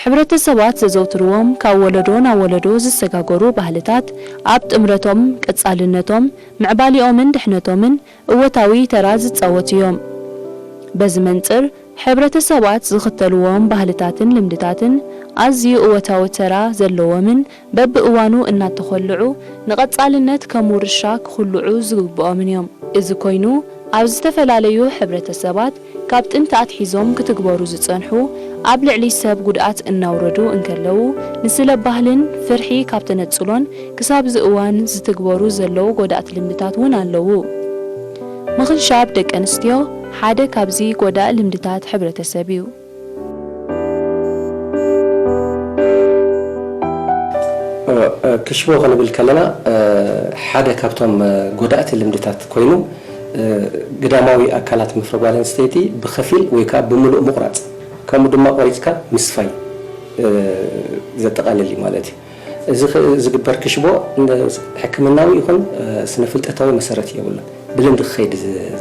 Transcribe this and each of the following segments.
ሕብረተሰባት ዘዘውትርዎም ካብ ወለዶ ናብ ወለዶ ዝሰጋገሩ ባህልታት ኣብ ጥምረቶም፣ ቀጻልነቶም፣ ምዕባሊኦምን ድሕነቶምን እወታዊ ተራ ዝጻወቱ እዮም። በዚ መንጽር፣ ሕብረተሰባት ዝኽተልዎም ባህልታትን ልምድታትን ኣዝዩ እወታዊ ተራ ዘለዎምን በብእዋኑ እናተኾልዑ ንቐጻልነት ከም ውርሻ ክኹልዑ ዝግብኦምን እዮም። እዚ ኮይኑ፣ ኣብ ዝተፈላለዩ ሕብረተሰባት ካብ ጥንቲ ኣትሒዞም ክትግበሩ ዝጸንሑ ኣብ ልዕሊ ሰብ ጉድኣት እናውረዱ እንከለዉ፣ ንስለ ባህልን ፍርሒ ካብ ተነጽሎን ክሳብ እዚ እዋን ዝትግበሩ ዘለዉ ጎዳእቲ ልምድታት እውን ኣለዉ። ምኽንሻብ ደቂ ኣንስትዮ ሓደ ካብዚ ጎዳእ ልምድታት ሕብረተሰብ እዩ። ክሽቦ ክንብል ከለና ሓደ ካብቶም ጎዳእቲ ልምድታት ኮይኑ ግዳማዊ ኣካላት ምፍረ ጓል ኣንስተይቲ ብኸፊል ወይ ከዓ ብምሉእ ምቑራፅ ከምኡ ድማ ቆሪፅካ ምስፋይ ዘጠቓልል እዩ ማለት እዩ። እዚ ዝግበር ክሽቦ ሕክምናዊ ይኹን ስነ ፍልጠታዊ መሰረት የብሉን። ብልምዲ ክኸይድ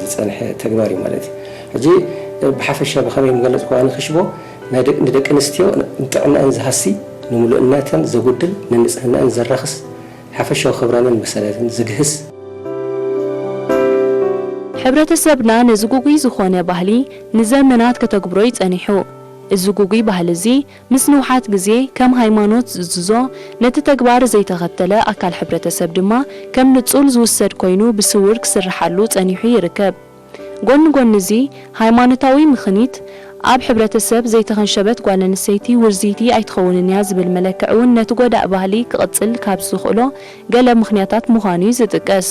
ዝፀንሐ ተግባር እዩ ማለት እዩ። ሕጂ ብሓፈሻ ብኸመይ ምገለፅኩ ኣነ ክሽቦ ንደቂ ኣንስትዮ ንጥዕናአን ዝሃሲ፣ ንምሉእነተን ዘጉድል፣ ንንፅህናአን ዘራኽስ፣ ሓፈሻዊ ክብረንን መሰለትን ዝግህስ፣ ሕብረተሰብና ነዚ ጉጉይ ዝኾነ ባህሊ ንዘመናት ከተግብሮ እዩ ጸኒሑ። እዚ ጉጉይ ባህሊ እዚ ምስ ንውሓት ግዜ ከም ሃይማኖት ዝእዝዞ ነቲ ተግባር ዘይተኸተለ ኣካል ሕብረተሰብ ድማ ከም ንጹል ዝውሰድ ኮይኑ ብስውር ክስርሓሉ ጸኒሑ ይርከብ። ጎኒ ጎኒ እዚ ሃይማኖታዊ ምኽኒት ኣብ ሕብረተሰብ ዘይተኸንሸበት ጓል ኣንስተይቲ ውርዝይቲ ኣይትኸውንን እያ ዝብል መለክዕ እውን ነቲ ጎዳእ ባህሊ ክቕጽል ካብ ዝኽእሎ ገለ ምኽንያታት ምዃኑ እዩ ዝጥቀስ።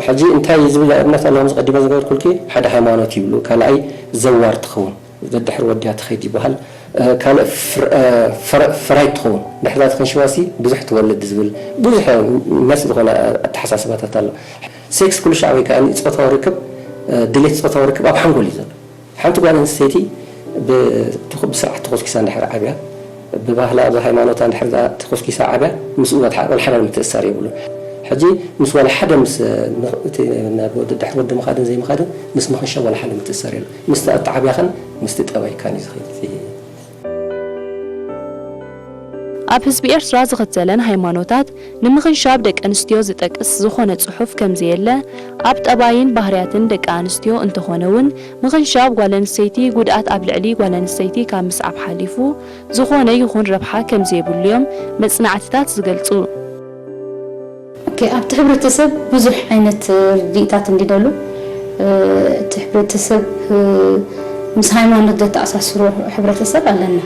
ሕጂ እንታይ ዝብል እምነት ኣለዎም ዝቀዲመ ዝገበርኩልኪ ሓደ ሃይማኖት ይብሉ ካልኣይ ዘዋር ትኸውን ዘድሕር ወዲያ ትኸይድ ይበሃል። ካልእ ፍራይ ትኸውን ድሕዛ ትኸንሽዋሲ ብዙሕ ትወልድ ዝብል ብዙሕ መስ ዝኾነ ኣተሓሳስባታት ኣሎ። ሴክስ ኩሉ ሻዕ ወይ ከዓ ፆታዊ ርክብ ድሌት ፆታዊ ርክብ ኣብ ሓንጎል እዩ ዘሎ። ሓንቲ ጓል ኣንስተይቲ ብስርዓት ተኾስኪሳ እንድሕር ዓብያ ብባህላ ብሃይማኖታ እንድሕር ተኾስኪሳ ዓብያ ምስ ወላ ሓደ ምትእሳር የብሉን። ሕጂ ምስ ወላ ሓደ ምስ ድሕሪ ወዲ ምኻድን ዘይምኻድን ምስ ምኽንሻብ ወላ ሓደ ምትእሳር የብሉን። ምስቲ ኣተዓብያኻን ምስቲ ጠባይካን እዩ ዝኸይድ። ኣብ ህዝቢ ኤርትራ ዝኽተለን ሃይማኖታት ንምኽንሻብ ደቂ ኣንስትዮ ዝጠቅስ ዝኾነ ጽሑፍ ከምዘየለ፣ ኣብ ጠባይን ባህርያትን ደቂ ኣንስትዮ እንተኾነ እውን፣ ምኽንሻብ ጓል ኣንስተይቲ ጉድኣት ኣብ ልዕሊ ጓል ኣንስተይቲ ካብ ምስዓብ ሓሊፉ ዝኾነ ይኹን ረብሓ ከምዘይብሉ እዮም መጽናዕትታት ዝገልጹ። ኦኬ፣ ኣብቲ ሕብረተሰብ ብዙሕ ዓይነት ርድኢታት እንዲደሉ፣ እቲ ሕብረተሰብ ምስ ሃይማኖት ዘተኣሳስሮ ሕብረተሰብ ኣለና።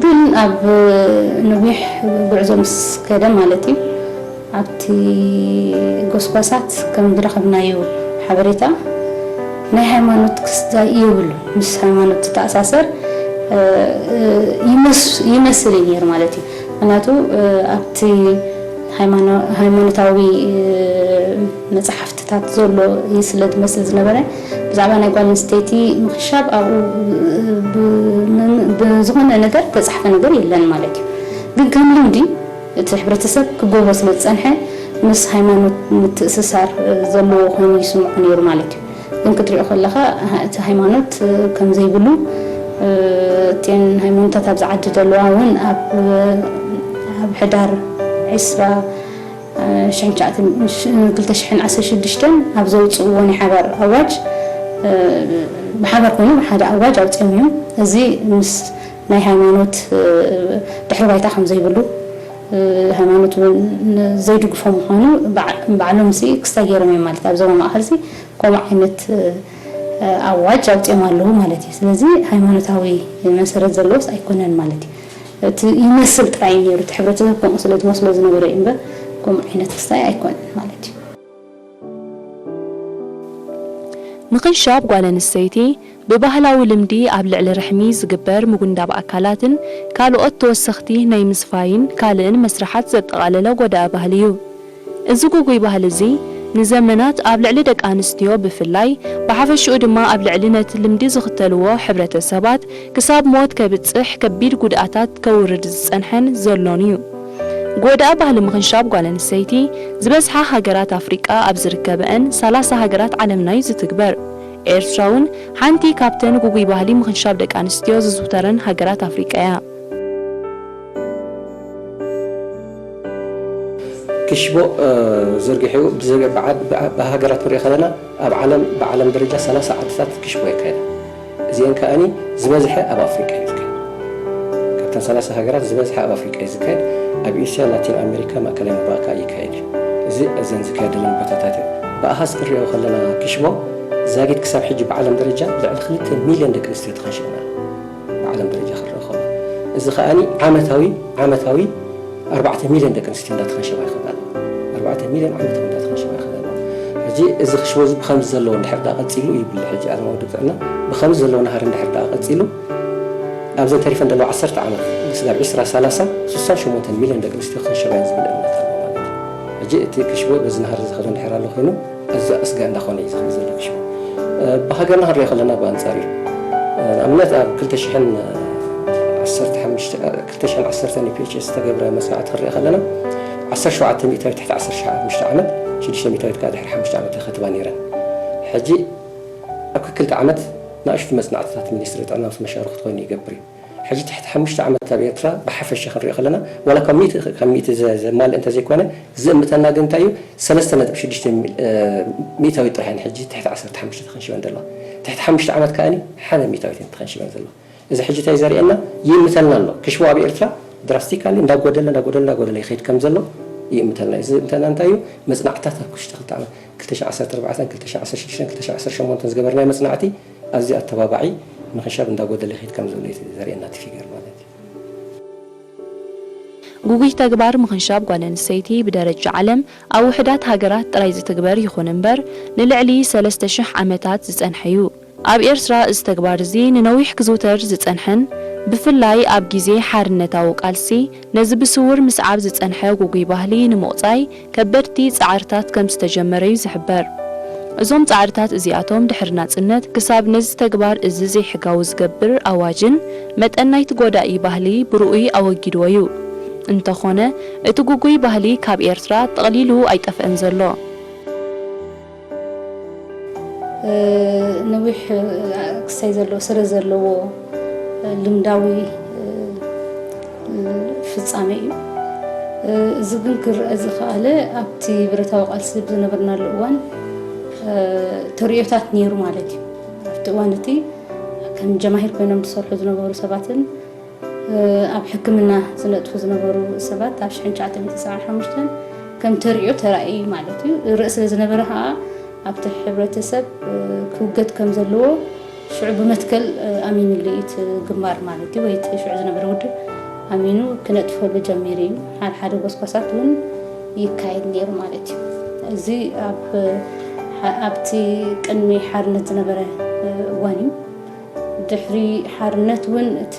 ግን ኣብ ነዊሕ ጉዕዞ ምስ ከደ ማለት እዩ፣ ኣብቲ ጎስጓሳት ከም ዝረኸብናዮ ሓበሬታ ናይ ሃይማኖት ክስታይ የብሉ። ምስ ሃይማኖት ዝተኣሳሰር ይመስል እዩ ነይሩ ማለት እዩ። ምክንያቱ ኣብቲ ሃይማኖታዊ መፅሓፍትታት ዘሎ እዩ ስለ ዝመስል ዝነበረ፣ ብዛዕባ ናይ ጓል ኣንስተይቲ ምኽሻብ ኣብኡ ብዝኾነ ነገር ተፃሕፈ ነገር የለን ማለት እዩ። ግን ከም ልምዲ እቲ ሕብረተሰብ ክጎቦ ስለ ዝፀንሐ ምስ ሃይማኖት ምትእስሳር ዘለዎ ኮይኑ ይስምዖ ነይሩ ማለት እዩ። ግን ክትሪኦ ከለኻ እቲ ሃይማኖት ከም ዘይብሉ፣ እተን ሃይማኖታት ኣብዚ ዓዲ ዘለዋ እውን ኣብ ኣብ ሕዳር ዕስራ ሽሕን ትሽዓተ ሽሕን ዓሰርተ ሽዱሽተ ኣብ ዘውፅእዎ ናይ ሓባር ኣዋጅ፣ ብሓባር ኮይኖም ሓደ ኣዋጅ ኣውፅኦም እዮም። እዚ ምስ ናይ ሃይማኖት ድሕሪ ባይታ ከም ዘይብሉ፣ ሃይማኖት እውን ዘይድግፎ ምዃኑ ባዕሎም ሲ ክስታይ ገይሮም እዮም ማለት ኣብ ዞባ ማእኸል ሲ ከምኡ ዓይነት ኣዋጅ ኣውፂኦም ኣለዉ ማለት እዩ። ስለዚ ሃይማኖታዊ መሰረት ዘለዎስ ኣይኮነን ማለት እዩ። እቲ ይመስል ጥራይ እዩ ነይሩ። እቲ ሕብረተሰብ ከምኡ ስለ ዝመስሎ ዝነበረ እዩ እምበር ከምኡ ዓይነት ክስታይ ኣይኮነን ማለት እዩ። ምኽንሻብ ጓል ኣንስተይቲ ብባህላዊ ልምዲ ኣብ ልዕሊ ርሕሚ ዝግበር ምጉንዳብ ኣካላትን ካልኦት ተወሰኽቲ ናይ ምስፋይን ካልእን መስርሓት ዘጠቓለለ ጎዳኢ ባህሊ እዩ። እዚ ጉጉይ ባህሊ እዚ ንዘመናት ኣብ ልዕሊ ደቂ ኣንስትዮ ብፍላይ ብሓፈሽኡ ድማ ኣብ ልዕሊ ነቲ ልምዲ ዝኽተልዎ ሕብረተሰባት ክሳብ ሞት ከብጽሕ ከቢድ ጉድኣታት ከውርድ ዝጸንሐን ዘሎን እዩ። ጎዳኢ ባህሊ ምኽንሻብ ጓል ኣንስተይቲ ዝበዝሓ ሃገራት ኣፍሪቃ ኣብ ዝርከበአን ሰላሳ ሃገራት ዓለምና እዩ ዝትግበር። ኤርትራ እውን ሓንቲ ካብተን ጉጉይ ባህሊ ምኽንሻብ ደቂ ኣንስትዮ ዝዝውተረን ሃገራት ኣፍሪቃ እያ። ክሽቦ ዘርጊሑ ብሃገራት ንሪኦ ከለና ኣብ ዓለም ብዓለም ደረጃ ሰላሳ ዓድታት ክሽቦ የካየዳ። እዚአን ከኣኒ ዝበዝሐ ኣብ ኣፍሪቃ እዩ ዝካየድ። ካብተን ሰላሳ ሃገራት ዝበዝሐ ኣብ ኣፍሪቃ እዩ ዝካየድ። ኣብ ኤስያ፣ ላቲን ኣሜሪካ፣ ማእከላይ ምብራቕ ከኣ ይካየድ እዩ። እዚ እዘን ዝካየደለን ቦታታት እየን። ብኣሃዝ ክንሪኦ ከለና ክሽቦ ዛጊድ ክሳብ ሕጂ ብዓለም ደረጃ ልዕሊ ክልተ ሚልዮን ደቂ ኣንስትዮ ተኸንሽበናል። ብዓለም ደረጃ ክረአ ከሎ እዚ ከኣኒ ዓመታዊ ዓመታዊ ኣርባዕተ ሚልዮን ደቂ ኣንስትዮ እንዳተኸንሸባ ይኸዳ ኣለዋ። ኣርባዕተ ሚልዮን ዓመታዊ እንዳተኸንሸባ ይኸዳ ኣለዋ። ሕጂ እዚ ክሽቦ እዚ ብኸምዚ ዘለዎ እንድሕር ዳ ቀፂሉ ይብል ሕጂ ዓለማዊ ውድብ ጥዕና ብኸምዚ ዘለዎ ናህሪ እንድሕር ዳ ቀፂሉ ኣብዘን ተሪፈን ዘለዋ ዓሰርተ ዓመት ስጋብ ዒስራ፣ ሰላሳ፣ ስሳን ሸሞንተን ሚልዮን ደቂ ኣንስትዮ ክኸንሸባ እየን ዝብል እምነት ኣሎ ማለት እዩ። ሕጂ እቲ ክሽቦ በዚ ናህሪ ዝኸዶ እንድሕር ኣሎ ኮይኑ ኣዝዩ ኣስጋኢ እንዳኾነ እዩ ዝኸይድ ዘሎ ክሽቦ። ብሃገርና ክንሪኦ ከለና ብኣንጻር እዩ። ንኣብነት ኣብ ክልተ ሽሕን ዓሰርተ ሓሙሽተ ክልተ ሽሕን ዓሰርተን ዩ ፒ ኤች ኤስ ዝተገብረ መጽናዕቲ ክንሪኦ ከለና ዓሰርተ ሸውዓተ ሚእታዊት ትሕቲ ዓሰርተ ሓሙሽተ ዓመት ሽዱሽተ ሚእታዊት ከኣ ድሕሪ ሓሙሽተ ዓመት ይኸትባ ነይረን። ሕጂ ኣብ ክልተ ዓመት ንኣሽቱ መጽናዕትታት ሚኒስትሪ ጥዕና ምስ መሻርኽቲ ኮይኑ ይገብር እዩ። ሕጂ ትሕቲ ሓሙሽተ ዓመት ኣብ ኤርትራ ብሓፈሻ ክንሪኦ ከለና ዋላ ካብ ሚእቲ ካብ ሚእቲ ዘማልእ እንተዘይኮነ ዝእምተና ግን እንታይ እዩ ሰለስተ ነጥቢ ሽዱሽተ ሚእታዊት ጥራሕ እየን ሕጂ ትሕቲ ዓሰርተ ሓሙሽተ ተኸንሽበን ዘለዋ ትሕቲ ሓሙሽተ ዓመት ከኣኒ ሓደ ሚእታዊት እየን ተኸንሽበን ዘለዋ እዚ ሕጂ እንታይ ዘርእየና ይእምተልና ኣሎ ክሽቦ ኣብ ኤርትራ ድራስቲካሊ እንዳጎደለ እንዳጎደለ እንዳጎደለ ይኸይድ ከም ዘሎ ይእምተልና እዚ ዝእምተና እንታይ እዩ መጽናዕትታት ኣብ ክልተ ዓመት ክልተ ሽሕን ዓሰርተ ኣርባዕተን ክልተ ሽሕን ዓሰርተ ሽዱሽተን ክልተ ሽሕን ዓሰርተ ሸሞንተን ዝገበርናዮ መጽናዕቲ ኣዝዩ ኣተባባዒ ምኽንሻብ እንዳጎደለ ይኸይድ ከም ዘሎ እዩ ዘርእየና እቲ ፊገር ማለት እዩ። ጉጉይ ተግባር ምኽንሻብ ጓል ኣንስተይቲ ብደረጃ ዓለም ኣብ ውሑዳት ሃገራት ጥራይ ዝትግበር ይኹን እምበር ንልዕሊ ሰለስተ ሽሕ ዓመታት ዝጸንሐ እዩ። ኣብ ኤርትራ እዚ ተግባር እዚ ንነዊሕ ክዝውተር ዝጸንሐን ብፍላይ ኣብ ግዜ ሓርነታዊ ቃልሲ ነዚ ብስውር ምስዓብ ዝጸንሐ ጉጉይ ባህሊ ንምቑጻይ ከበድቲ ጻዕርታት ከም ዝተጀመረ እዩ ዝሕበር። እዞም ጻዕርታት እዚኣቶም ድሕሪ ናጽነት ክሳብ ነዚ ተግባር እዚ ዘይሕጋዊ ዝገብር ኣዋጅን መጠን ናይቲ ጎዳኢ ባህሊ ብርኡይ ኣወጊድዎ እዩ። እንተኾነ እቲ ጉጉይ ባህሊ ካብ ኤርትራ ጠቕሊሉ ኣይጠፍአን ዘሎ። ነዊሕ ክሳይ ዘለዎ ስረ ዘለዎ ልምዳዊ ፍጻሜ እዩ። እዚ ግን ክረአ ዝኸኣለ ኣብቲ ብረታዊ ቃልሲ ብዝነበርናሉ እዋን ተርእዮታት ነይሩ ማለት እዩ። ኣብቲ እዋን እቲ ከም ጀማሂር ኮይኖም ዝሰርሑ ዝነበሩ ሰባትን ኣብ ሕክምና ዝነጥፉ ዝነበሩ ሰባት ኣብ ሽሕን ትሽዓተ ሚእትን ሰብዓን ሓሙሽተን ከም ተርእዮ ተራእዩ ማለት እዩ። ርእስ ስለ ዝነበረ ከዓ ኣብቲ ሕብረተሰብ ክውገድ ከም ዘለዎ ሽዑ ብመትከል ኣሚንሉ እዩ እቲ ግንባር ማለት እዩ ወይ እቲ ሽዑ ዝነበረ ውድብ ኣሚኑ ክነጥፈሉ ጀሚሩ እዩ። ሓደ ሓደ ጎስጓሳት እውን ይካየድ ነይሩ ማለት እዩ። እዚ ኣብቲ ቅድሚ ሓርነት ዝነበረ እዋን እዩ። ድሕሪ ሓርነት እውን እቲ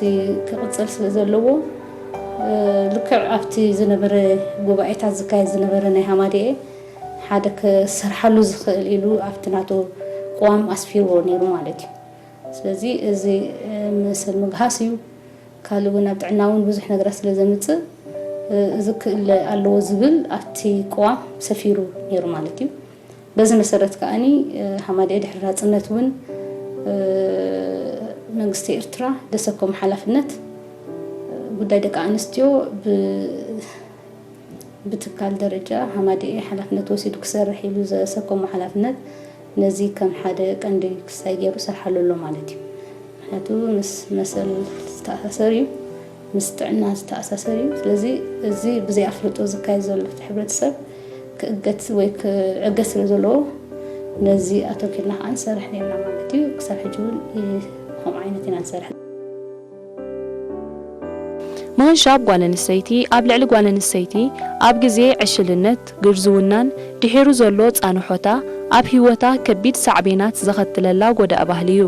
ክቕፅል ስለ ዘለዎ ልክዕ ኣብቲ ዝነበረ ጉባኤታት ዝካየድ ዝነበረ ናይ ሃማደኤ ሓደ ክሰርሓሉ ዝኽእል ኢሉ ኣብቲ ናቱ ቅዋም ኣስፊርዎ ነይሩ ማለት እዩ። ስለዚ እዚ መሰል ምግሃስ እዩ። ካልእ እውን ኣብ ጥዕና እውን ብዙሕ ነገራት ስለ ዘምፅእ እዚ ክእለ ኣለዎ ዝብል ኣብቲ ቅዋም ሰፊሩ ነይሩ ማለት እዩ። በዚ መሰረት ከኣኒ ሃማደኤ ድሕሪ ናፅነት እውን መንግስቲ ኤርትራ ዘሰከሞ ሓላፍነት ጉዳይ ደቂ ኣንስትዮ ብትካል ደረጃ ሃማደኤ ሓላፍነት ወሲዱ ክሰርሕ ኢሉ ዘሰከሞ ሓላፍነት ነዚ ከም ሓደ ቀንዲ ክሳይ ገይሩ ይሰርሓሉ ኣሎ ማለት እዩ። ምክንያቱ ምስ መሰል ዝተኣሳሰር እዩ፣ ምስ ጥዕና ዝተኣሳሰር እዩ። ስለዚ እዚ ብዘይ ኣፍልጦ ዝካየድ ዘሎ ኣብቲ ሕብረተሰብ ክእገት ወይ ክዕገት ስለ ዘለዎ ነዚ ኣተኪርና ከዓ ንሰርሕ ነርና ማለት እዩ። ክሳብ ሕጂ እውን ከምኡ ዓይነት ኢና ንሰርሕ። ምኽንሻብ ጓል ኣንስተይቲ ኣብ ልዕሊ ጓል ኣንስተይቲ ኣብ ግዜ ዕሽልነት፣ ግርዝውናን ድሒሩ ዘሎ ጻንሖታ ኣብ ህይወታ ከቢድ ሳዕቤናት ዘኸትለላ ጎዳኢ ባህሊ እዩ።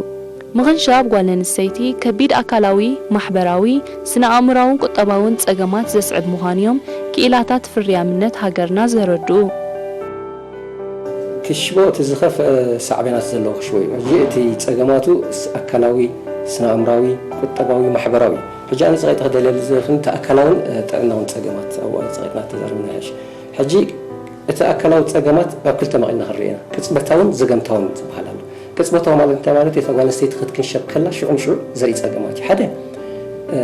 ምኽንሻብ ጓል ኣንስተይቲ ከቢድ ኣካላዊ፣ ማሕበራዊ፣ ስነ-ኣእምራውን ቁጠባውን ጸገማት ዘስዕብ ምዃኑ'ዮም ክኢላታት ፍርያምነት ሃገርና ዘረድኡ። ክሽቦ እቲ ዝኸፍአ ሳዕቤናት ዘለዎ ክሽቦ እዩ። ሕጂ እቲ ጸገማቱ ኣካላዊ፣ ስነ-ኣእምራዊ፣ ቁጠባዊ፣ ማሕበራዊ እዩ። ሕጂ ኣነ ጸቒጠ ክደልየሉ ዝኽእል እቲ ኣካላውን ጥዕናውን ጸገማት ኣብኡ ጸቒጥና ተዛሪብና ይሕሽ። ሕጂ እቲ ኣካላዊ ጸገማት ኣብ ክልተ መቒልና ክንርኢ ኢና። ቅጽበታውን ዘገምታውን ዝበሃል ኣሎ። ቅጽበታዊ ማለት እንታይ ማለት እዩ? እታ ጓል ኣንስተይቲ ክትክንሸብ ከላ ሽዑ ንሽዑ ዘርኢ ጸገማት እዩ። ሓደ፣ እ፣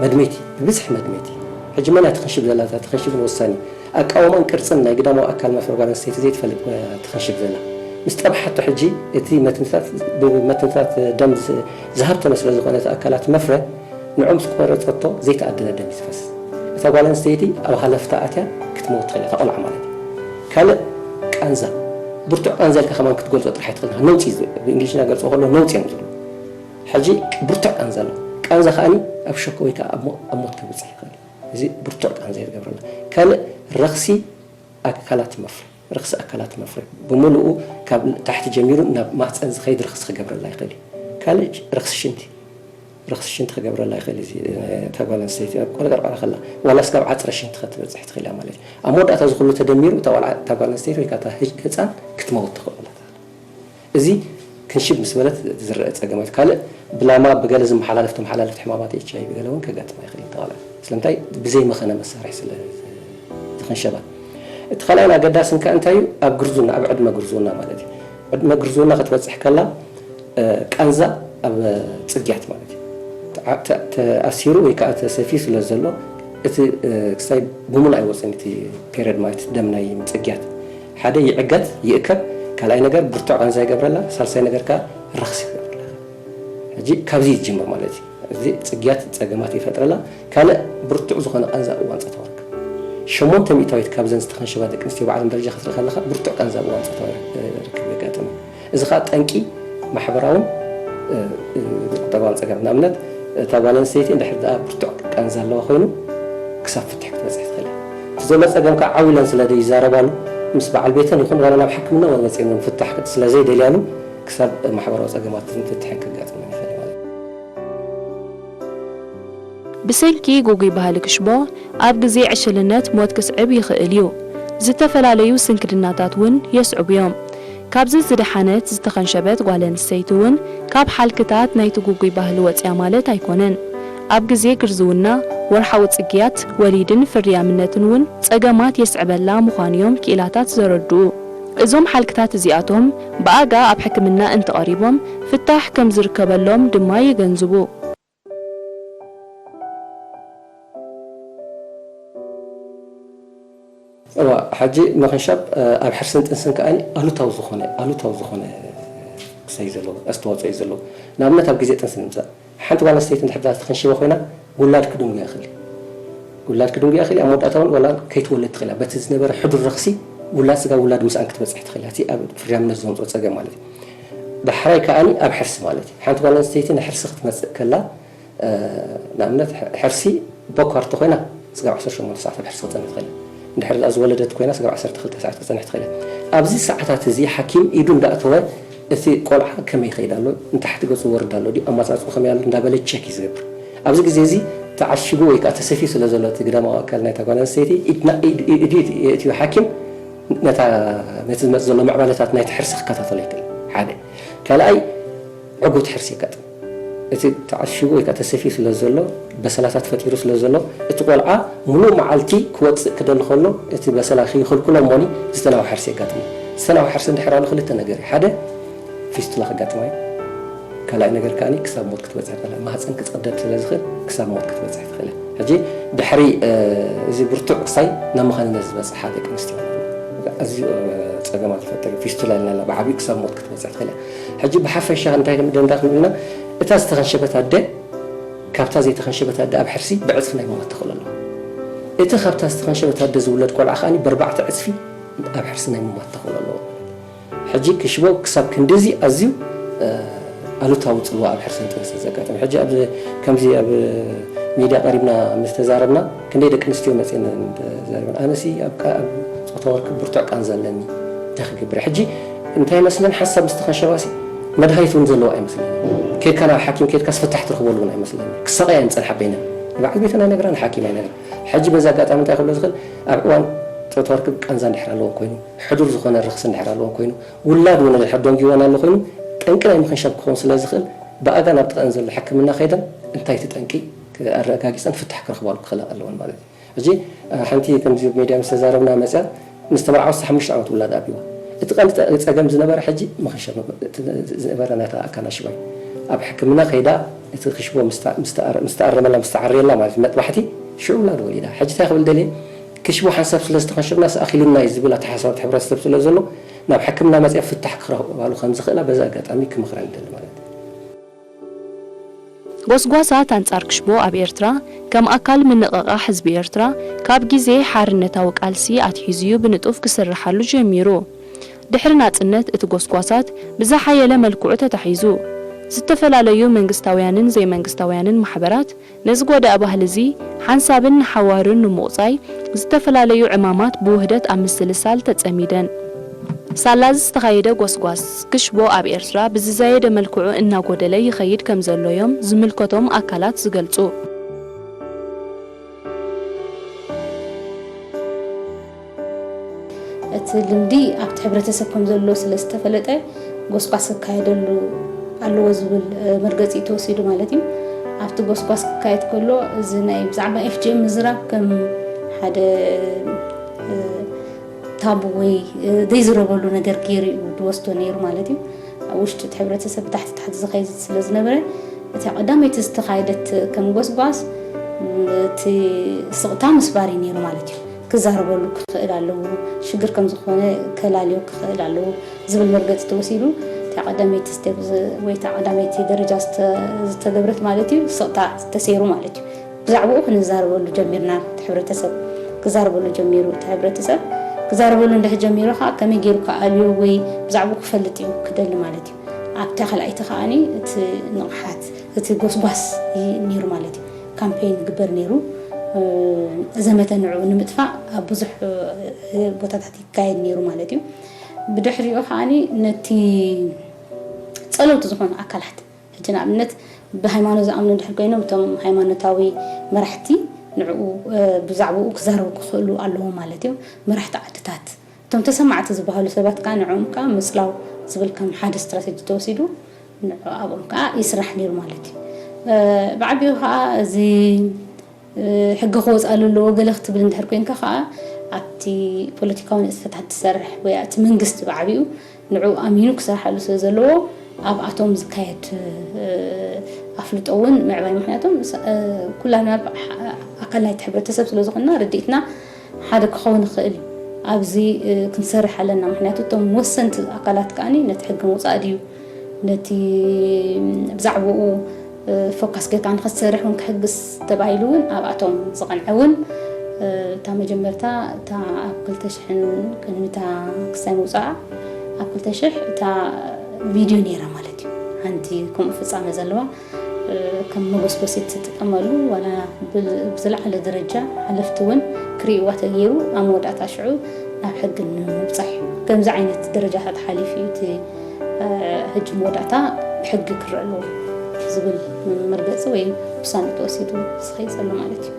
መድመይቲ፣ ብብዝሒ መድመይቲ። ሕጂ መን እያ ትኽንሽብ ዘላ? እታ ትኽንሽብ ወሳኒ። ኣቃውማን ቅርጽን ናይ ግዳማዊ ኣካል መፍረ ጓል ኣንስተይቲ ዘይትፈልጥ፣ እ፣ ትኽንሽብ ዘላ። ምስ ጠብሓቶ ሕጂ እቲ መትንታት፣ ብመትንታት ደም ዝ-፣ ዝሃብተመ ስለ ዝኾነ እቲ ኣካላት መፍረ፣ ንዑ ምስ ቆረጸቶ ዘይተኣደነ ደም እዩ ዝፈስስ። እታ ጓል ኣንስተይቲ ኣብ ሃለፍታ ኣትያ ክትመውት ትኽእል እያ፣ እታ ቆልዓ ማለት እዩ። ካልእ ቃንዛ፣ ብርቱዕ ቃንዛ ኢልካ ከማን ክትገልጾ ጥራሕ ኣይትኽእልን ኢኻ። ነውጺ እዩ ዝብል፣ ብእንግሊዝኛ ገልጾ ከሎ ነውጺ እዮም ዝብሉ። ሕጂ ብርቱዕ ቃንዛ ኣሎ። ቃንዛ ከኣኒ ኣብ ሸኮ ወይ ከኣ ኣብ ሞ-፣ ኣብ ሞት ከብጽሕ ይኽእል እዩ። እዚ ብርቱዕ ቃንዛ እዩ ዝገብረና። ካልእ ረኽሲ ኣካላት መፍረ፣ ረኽሲ ኣካላት መፍረ ብምሉኡ ካብ ታሕቲ ጀሚሩ ናብ ማህፀን ዝኸይድ ረኽሲ ክገብረላ ይኽእል እዩ። ካልእ ረኽሲ ሽንቲ፣ ረኽሲ ሽንቲ ክገብረላ ይኽእል እዩ። እዚ፣ እ፣ እታ ጓል ኣንስተይቲ ኣብ ቆርቆርቆራ ከላ ዋላ ስጋብ ዓፅረ ሽንቲ ክትበፅሕ ትኽእል እያ ማለት እዩ። ኣብ መወዳእታ እዚ ኩሉ ተደሚሩ እታ ቆልዓ፣ እታ ጓል ኣንስተይቲ ወይ ከዓ እታ ህፃን ክትመውት ትኽእል እያ። እዚ ክንሽብ ምስ በለት ዝረአ ጸገማት። ካልእ ብላማ ብገለ ዝመሓላለፍ ተመሓላለፍቲ ሕማማት ኤች ኣይ ቪ ገለ እውን ከጋጥማ ይኽእል እዩ ተቓላዕ። ስለምንታይ? ብዘይ መኸነ መሳርሒ ስለ ዝኽንሸባ። እቲ ካልኣይን ኣገዳስን ከኣ እንታይ እዩ? ኣብ ግርዙና፣ ኣብ ዕድመ ግርዙና ማለት እዩ። ዕድመ ግርዙና ክትበጽሕ ከላ፣ እ፣ ቃንዛ ኣብ ጽግያት ማለት እዩ። ተዓ-፣ ተ-፣ ተኣሲሩ ወይ ከኣ ተሰፊዩ ስለ ዘሎ፣ እቲ፣ እ፣ ክሳይ ብምሉእ ኣይወጽእን እቲ ፔሪዮድ ማለት ደም ናይ ጽግያት። ሓደ ይዕገት፣ ይእከብ፣ ካልኣይ ነገር ብርቱዕ ቃንዛ ይገብረላ፣ ሳልሳይ ነገር ከኣ ረኽሲ ይገብረላ። ሕጂ ካብዚ ይጅምር ማለት እዩ። እዚ ጽግያት ጸገማት ይፈጥረላ። ካልእ ብርቱዕ ዝኾነ ቃንዛ እዋን ጾታዊ ርክብ። ሸሞንተ ሚእታዊት ካብዘን ዝተኸንሸባ ደቂ ኣንስትዮ ብዓለም ደረጃ ክትርኢ ከለኻ ብርቱዕ ቃንዛ እዋን ጾታዊ ርክብ የጋጥም። እዚ ኸኣ ጠንቂ ማሕበራውን፣ እ፣ እ፣ ቁጠባውን ጸገም። ንኣብነት፣ እታ ጓል ኣንስተይቲ እንድሕር ደኣ ብርቱዕ ቃንዛ ኣለዋ ኮይኑ፣ ክሳብ ፍትሕ ክትበጽሕ ትኽእል እያ። እቲ ዘሎ ጸገም ከኣ ዓው ኢለን ስለ ዘይዛረባሉ፣ ምስ በዓል ቤተን ይኹን ዋላ ናብ ሕክምና እውን መጺኤን እውን ፍታሕ ክት-፣ ስለ ዘይደልያሉ፣ ክሳብ ማሕበራዊ ጸገማትን ፍትሕን ከጋጥመን ይኽእል እዩ ማለት እዩ። ብሰንኪ ጉጉይ ባህሊ ክሽቦ፣ ኣብ ግዜ ዕሽልነት ሞት ክስዕብ ይኽእል እዩ። ዝተፈላለዩ ስንክልናታት እውን የስዕቡ እዮም። ካብዚ ዝደሓነት ዝተኸንሸበት ጓል ኣንስተይቲ እውን ካብ ሓልክታት ናይቲ ጉጉይ ባህሊ ወጽያ ማለት ኣይኮነን። ኣብ ግዜ ግርዝውና፣ ወርሓዊ ጽግያት፣ ወሊድን ፍርያምነትን እውን ጸገማት የስዕበላ ምዃኑ እዮም ክኢላታት ዘረድኡ። እዞም ሓልክታት እዚኣቶም ብኣጋ ኣብ ሕክምና እንተቐሪቦም ፍታሕ ከም ዝርከበሎም ድማ የገንዝቡ። እዋ፣ ሕጂ ምኽንሻብ፣ እ፣ ኣብ ሕርስን ጥንስን ከኣ ኣሉታዊ ዝኾነ፣ ኣሉታዊ ዝኾነ ክሳይ ዘለዎ፣ ኣስተዋጽኦ እዩ ዘለዎ። ንኣብነት ኣብ ግዜ ጥንሲ ንምጻእ፣ ሓንቲ ጓል ኣንስተይቲ እንድሕር ደኣ ተኸንሺባ ኮይና፣ ውላድ ክድንጉያ ይኽእል እዩ። ውላድ ክድንጉያ ይኽእል እዩ። ኣብ መወዳእታ እውን ዋላ ከይትወልድ ትኽእል እያ። በቲ ዝነበረ ሕዱር ረኽሲ፣ ውላድ ስጋ ውላድ ምስኣን ክትበጽሕ ትኽእል እያ። እቲ ኣብ ፍርያምነት ዘምጽኦ ጸገም ማለት እዩ። ዳሕራይ ከኣኒ ኣብ ሕርሲ ማለት እዩ። ሓንቲ ጓል ኣንስተይቲ ንሕርሲ ክትመጽእ ከላ፣ እ፣ ንኣብነት፣ ሕ-፣ ሕርሲ በኳር ተኾይና፣ ስጋብ ዓሰርተ ሸሞንተ ሰዓት ኣብ ሕርሲ ክትጸንሕ ትኽእል እያ። እንድሕር ደኣ ዝወለደት ኮይና፣ ስጋብ ዓሰርተ ክልተ ሰዓት ክትጸንሕ ትኽእል እያ። ኣብዚ ሰዓታት እዚ፣ ሓኪም ኢዱ እንዳእተወ፣ እቲ ቆልዓ ከመይ ይኸይድ ኣሎ፣ ንታሕቲ ገጹ ወርድ ኣሎ ድዩ፣ ኣመጻጽኡ ከመይ ኣሎ እንዳበለ ቸክ እዩ ዝገብር። ኣብዚ ግዜ እዚ ተዓሺጉ ወይ ከኣ ተሰፊዩ ስለ ዘሎ እቲ ግዳማዊ ኣካል ናይታ ጓል ኣንስተይቲ፣ ኢድና-፣ ኢድ-፣ ኢድ-፣ ኢድ-፣ እቲ ሓኪም ነታ፣ ነቲ ዝመጽእ ዘሎ ምዕባለታት ናይቲ ሕርሲ ክከታተሎ ይኽእል። ሓደ። ካልኣይ፣ ዕጉት ሕርሲ የጋጥም። እቲ ተዓሺጉ ወይ ከኣ ተሰፊዩ ስለ ዘሎ፣ በሰላታት ፈጢሩ ስለ ዘሎ፣ እቲ ቆልዓ ምሉእ መዓልቲ ክወጽእ ክደሊ ከሎ፣ እቲ በሰላ ከይኽልክሎ እሞኒ ዝተናውሐ ሕርሲ የጋጥሞ። ዝተናውሐ ሕርሲ እንድሕር ኣሎ ክልተ ነገር እዩ። ሓደ፣ ፊስቱላ ከጋጥማ እዩ። ካልኣይ ነገር ከኣ ክሳብ ሞት ክትበጽሕ ትኽእል። ማህጸን ክጽደድ ስለ ዝኽእል ክሳብ ሞት ክትበጽሕ ትኽእል እያ። ሕጂ ድሕሪ፣ እ፣ እዚ ብርቱዕ ክሳይ ናብ መኻንነት ዝበጽሓ ደቂ ኣንስትዮ ኣዝዩ፣ እ፣ ጸገማት ይፈጥር እዩ። ፊስቱላ ኢልና ብዓብዩ ክሳብ ሞት ክትበጽሕ ትኽእል እያ። ሕጂ ብሓፈሻ እንታይ ከም ደንዳ ክንብል ኢና፣ እታ ዝተኸንሸበት ኣደ ካብታ ዘይተኸንሸበት ኣደ ኣብ ሕርሲ ብዕጽፊ ናይ ምማት ተኽእሎ ኣለዋ። እቲ ካብታ ዝተኸንሸበት ኣደ ዝውለድ ቆልዓ ከኣ ብኣርባዕተ ዕጽፊ ኣብ ሕርሲ ናይ ምማት ተኽእሎ ኣለዎ። ሕጂ ክሽቦ ክሳብ ክንድዚ ኣዝዩ፣ እ፣ ኣሉታዊ ጽልዋ ኣብ ሕርሲ ንጥንሲ ዘጋጥም። ሕጂ ኣብ ከምዚ ኣብ ሚድያ ቀሪብና ምስ ተዛረብና ክንደይ ደቂ ኣንስትዮ መጺኤን ተዛሪበን። ኣነሲ ኣብ ቃ-፣ ኣብ ጾታዊ ርክብ ብርቱዕ ቃንዛ ኣለኒ፣ እንታይ ክገብር? ሕጂ እንታይ መስለን ሓንሳብ ምስ ተኸንሸባሲ መድሃኒት እውን ዘለዎ ኣይመስለኒ። ኬድካ ናብ ሓኪም ኬድካ ፍታሕ ትረኽበሉ እውን ኣይመስለኒ። ክሳቐያ እየን ዝጸንሓ በይነን። ንበዓል ቤተን ኣይነግራ፣ ንሓኪም ኣይነግራ። ሕጂ በዚ ኣጋጣሚ እንታይ ክብሎ ዝኽእል፣ ኣብ እዋን ጾታዊ ርክብ ቃንዛ እንድሕር ኣለወን ኮይኑ፣ ሕዱር ዝኾነ ረኽሲ እንድሕር ኣለወን ኮይኑ፣ ውላድ እውን እንድሕር ደንጊወን ኣሎ ኮይኑ፣ ጠንቂ ናይ ምኽንሻብ ክኸውን ስለ ዝኽእል፣ ብኣጋ ናብ ጥቓን ዘሎ ሕክምና ከይደን እንታይ እቲ ጠንቂ ኣረጋጊጸን ፍታሕ ክረኽባሉ ክኽእላ ኣለወን ማለት እዩ። ሕጂ፣ እ፣ ሓንቲ ከምዚ ኣብ ሜድያ ምስ ተዛረብና መጽያ፣ ምስ ተመርዓወት ሓሙሽተ ዓመት ውላድ ኣብይዋ። እቲ ቀንዲ ጸ-፣ ጸገም ዝነበረ ሕጂ ምኽንሻብ፣ እቲ ዝነበረ ናይታ ኣካና ሽባይ ኣብ ሕክምና ከይዳ፣ እቲ ክሽቦ ምስታ-፣ ምስተኣረ-፣ ምስተኣረመላ፣ ምስተዓረየላ ማለት መጥባሕቲ፣ ሽዑ ውላድ ወሊዳ። ሕጂ እንታይ ክብል ደልየ? ክሽቦ ሓንሳብ ስለ ዝተኸንሸብናስ ኣኺሉና እዩ ዝብል ኣተሓሳስባ እቲ ሕብረተሰብ ስለ ዘሎ፣ ናብ ሕክምና መጺኣ ፍታሕ ክረኽባሉ ከም ዝኽእላ በዚ ኣጋጣሚ ክምኽረን እደሊ ማለት እዩ። ጎስጓሳት ኣንጻር ክሽቦ ኣብ ኤርትራ፣ ከም ኣካል ምንቕቓሕ ህዝቢ ኤርትራ፣ ካብ ግዜ ሓርነታዊ ቃልሲ ኣትሒዙ እዩ ብንጡፍ ክስርሓሉ ጀሚሩ። ድሕሪ ናጽነት እቲ ጎስጓሳት ብዝሓየለ መልክዑ ተታሒዙ። ዝተፈላለዩ መንግስታውያንን ዘይመንግስታውያንን ማሕበራት ነዚ ጎዳኢ ባህሊ እዚ ሓንሳብን ንሓዋሩን ንምቑጻይ ዝተፈላለዩ ዕማማት ብውህደት ኣብ ምስልሳል ተጸሚደን። ሳላ እዚ ዝተኻየደ ጎስጓስ ክሽቦ ኣብ ኤርትራ ብዝዛየደ መልክዑ እናጎደለ ይኸይድ ከም ዘሎ እዮም ዝምልከቶም ኣካላት ዝገልጹ። እቲ ልምዲ ኣብቲ ሕብረተሰብ ከም ዘሎ ስለ ዝተፈለጠ ጎስጓስ ክካየደሉ ኣለዎ ዝብል መርገፂ ተወሲዱ ማለት እዩ። ኣብቲ ጎስጓስ ክካየድ ከሎ እዚ ናይ ብዛዕባ ኤፍጂኤም ምዝራብ ከም ሓደ ታቡ ወይ ዘይዝረበሉ ነገር ገይሩ እዩ ዝወስዶ ነይሩ ማለት እዩ። ኣብ ውሽጢ እቲ ሕብረተሰብ ብታሕቲ ታሕቲ ዝኸይድ ስለ ዝነበረ እታ ቀዳመይቲ ዝተኻየደት ከም ጎስጓስ እቲ ስቕታ ምስባር እዩ ነይሩ ማለት እዩ። ክዛረበሉ ክኽእል ኣለዎ፣ ሽግር ከም ዝኾነ ከላልዮ ክኽእል ኣለዎ ዝብል መርገፂ ተወሲዱ እታ ቀዳመይቲ ስቴፕ ወይ እታ ቀዳመይቲ ደረጃ ዝተገብረት ማለት እዩ። ስቕታ ተሰይሩ ማለት እዩ። ብዛዕባኡ ክንዛረበሉ ጀሚርና። እቲ ሕብረተሰብ ክዛረበሉ ጀሚሩ። እቲ ሕብረተሰብ ክዛረበሉ እንድሕር ጀሚሩ ከዓ ከመይ ገይሩ ክኣልዮ ወይ ብዛዕባኡ ክፈልጥ እዩ ክደሊ ማለት እዩ። ኣብታ ካልኣይቲ ከዓኒ እቲ ንቕሓት እቲ ጎስጓስ ነይሩ ማለት እዩ። ካምፔን ይግበር ነይሩ። ዘመተ ንዕኡ ንምጥፋእ ኣብ ብዙሕ ቦታታት ይካየድ ነይሩ ማለት እዩ። ብድሕሪኡ ከዓኒ ነቲ ፀለውቲ ዝኾኑ ኣካላት ሕጂ ንኣብነት ብሃይማኖት ዝኣምኑ እንድሕር ኮይኖም እቶም ሃይማኖታዊ መራሕቲ ንዕኡ ብዛዕባኡ ክዛረቡ ክኽእሉ ኣለዎም ማለት እዩ። መራሕቲ ዓድታት እቶም ተሰማዕቲ ዝበሃሉ ሰባት ከዓ ንዕኦም ከዓ ምፅላው ዝብል ከም ሓደ ስትራተጂ ተወሲዱ ንዕኡ ኣብኦም ከዓ ይስራሕ ነይሩ ማለት እዩ። ብዓቢኡ ከዓ እዚ ሕጊ ክወፅኣሉ ኣለዎ ገለ ክትብል እንድሕር ኮይንካ ከዓ ኣብቲ ፖለቲካዊ ንጥፈታት ትሰርሕ ወይ እቲ መንግስቲ ብዓቢኡ ንዕኡ ኣሚኑ ክሰርሓሉ ስለ ዘለዎ ኣብኣቶም ዝካየድ ኣፍልጦ እውን ምዕባይ ምክንያቱም ኩላና ኣካል ናይቲ ሕብረተሰብ ስለ ዝኾንና ርድኢትና ሓደ ክኸውን ይኽእል እዩ። ኣብዚ ክንሰርሕ ኣለና ምክንያቱ እቶም ወሰንቲ ኣካላት ከዓ ነቲ ሕጊ ምውፃእ ድዩ ነቲ ብዛዕባኡ ፎካስ ጌርካ ንኸትሰርሕ እውን ክሕግዝ ተባሂሉ እውን ኣብኣቶም ዝቐንዐ እውን እታ መጀመርታ እታ ኣብ ክልተ ሽሕን ቅድሚታ ክሳይ ምውፃኣ ኣብ ክልተ ሽሕ እታ ቪድዮ ነይራ ማለት እዩ። ሓንቲ ከምኡ ፍፃመ ዘለዋ ከም መጎስጎሲት ትጥቀመሉ ዋላ ብዝለዓለ ደረጃ ሓለፍቲ እውን ክርእይዋ ተገይሩ ኣብ መወዳእታ ሽዑ ናብ ሕጊ ንምብፃሕ እዩ። ከምዚ ዓይነት ደረጃታት ሓሊፉ እዩ እቲ ሕጂ መወዳእታ ብሕጊ ክረአ ኣለዎ ዝብል መርገፂ ወይ ውሳነ ተወሲዱ ዝኸይድ ዘሎ ማለት እዩ።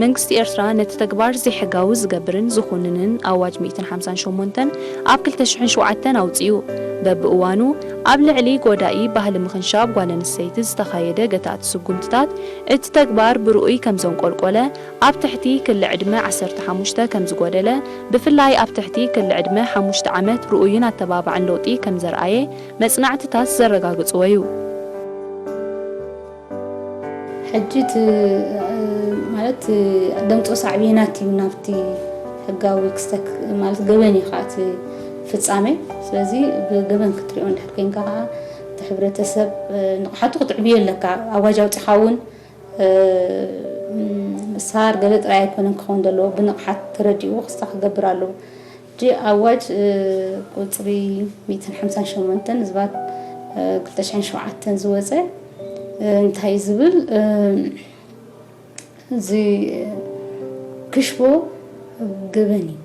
መንግስቲ ኤርትራ ነቲ ተግባር ዘይሕጋዊ ዝገብርን ዝኹንንን ኣዋጅ ሚእትን ሓምሳን ሸሞንተን ኣብ ክልተ ሽሕን ሸውዓተን ኣውጺኡ። በብእዋኑ ኣብ ልዕሊ ጎዳኢ ባህሊ ምኽንሻብ ጓል ኣንስተይቲ ዝተኻየደ ገታእቲ ስጉምትታት እቲ ተግባር ብርኡይ ከም ዘንቆልቆለ ኣብ ትሕቲ ክሊ ዕድመ ዓሰርተ ሓሙሽተ ከም ዝጎደለ፣ ብፍላይ ኣብ ትሕቲ ክሊ ዕድመ ሓሙሽተ ዓመት ርኡይን ኣተባባዕን ለውጢ ከም ዘርኣየ መጽናዕትታት ዘረጋግጽዎ እዩ። ሕጂ እቲ ማለት ደምጾ ሳዕቤናት እዩ ናብቲ ሕጋዊ ክስተክ ማለት ገበን እዩ ከዓ እቲ ፍጻሜ። ስለዚ ብገበን ክትሪኦ እንድሕር ኮይንካ ከዓ እቲ ሕብረተሰብ ንቕሓቱ ክትዕብዮ ኣለካ። ኣዋጅ ኣውፂኻ እውን ምሳር ገለ ጥራይ ኣይኮነን ክኸውን ዘለዎ፣ ብንቕሓት ተረዲኡ ክስታ ክገብር ኣለዎ። ሕጂ ኣዋጅ ቁፅሪ ሚእትን ሓምሳን ሸሞንተን ዝባት ክልተ ሽሕን ሸውዓተን ዝወፀ እንታይ ዝብል እዚ ክሽቦ ገበን እዩ